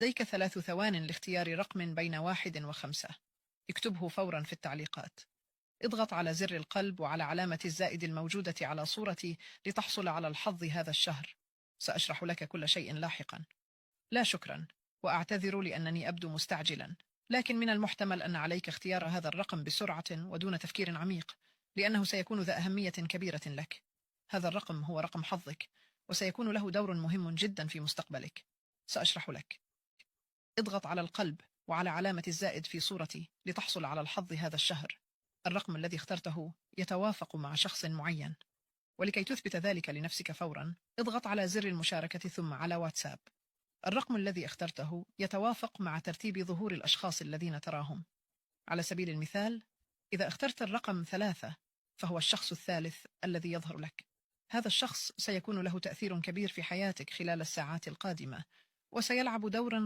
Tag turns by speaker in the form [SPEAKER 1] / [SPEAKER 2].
[SPEAKER 1] لديك 3 ثوان لاختيار رقم بين 1 و5. اكتبه فورا في التعليقات. اضغط على زر القلب وعلى علامة الزائد الموجودة على صورتي لتحصل على الحظ هذا الشهر. سأشرح لك كل شيء لاحقا. لا شكرا، وأعتذر لأنني أبدو مستعجلا، لكن من المحتمل أن عليك اختيار هذا الرقم بسرعة ودون تفكير عميق، لأنه سيكون ذا أهمية كبيرة لك. هذا الرقم هو رقم حظك، وسيكون له دور مهم جدا في مستقبلك. سأشرح لك. اضغط على القلب وعلى علامة الزائد في صورتي لتحصل على الحظ هذا الشهر. الرقم الذي اخترته يتوافق مع شخص معين، ولكي تثبت ذلك لنفسك فورا، اضغط على زر المشاركة ثم على واتساب. الرقم الذي اخترته يتوافق مع ترتيب ظهور الأشخاص الذين تراهم. على سبيل المثال، إذا اخترت الرقم 3، فهو الشخص الثالث الذي يظهر لك. هذا الشخص سيكون له تأثير كبير في حياتك خلال الساعات القادمة، وسيلعب دورا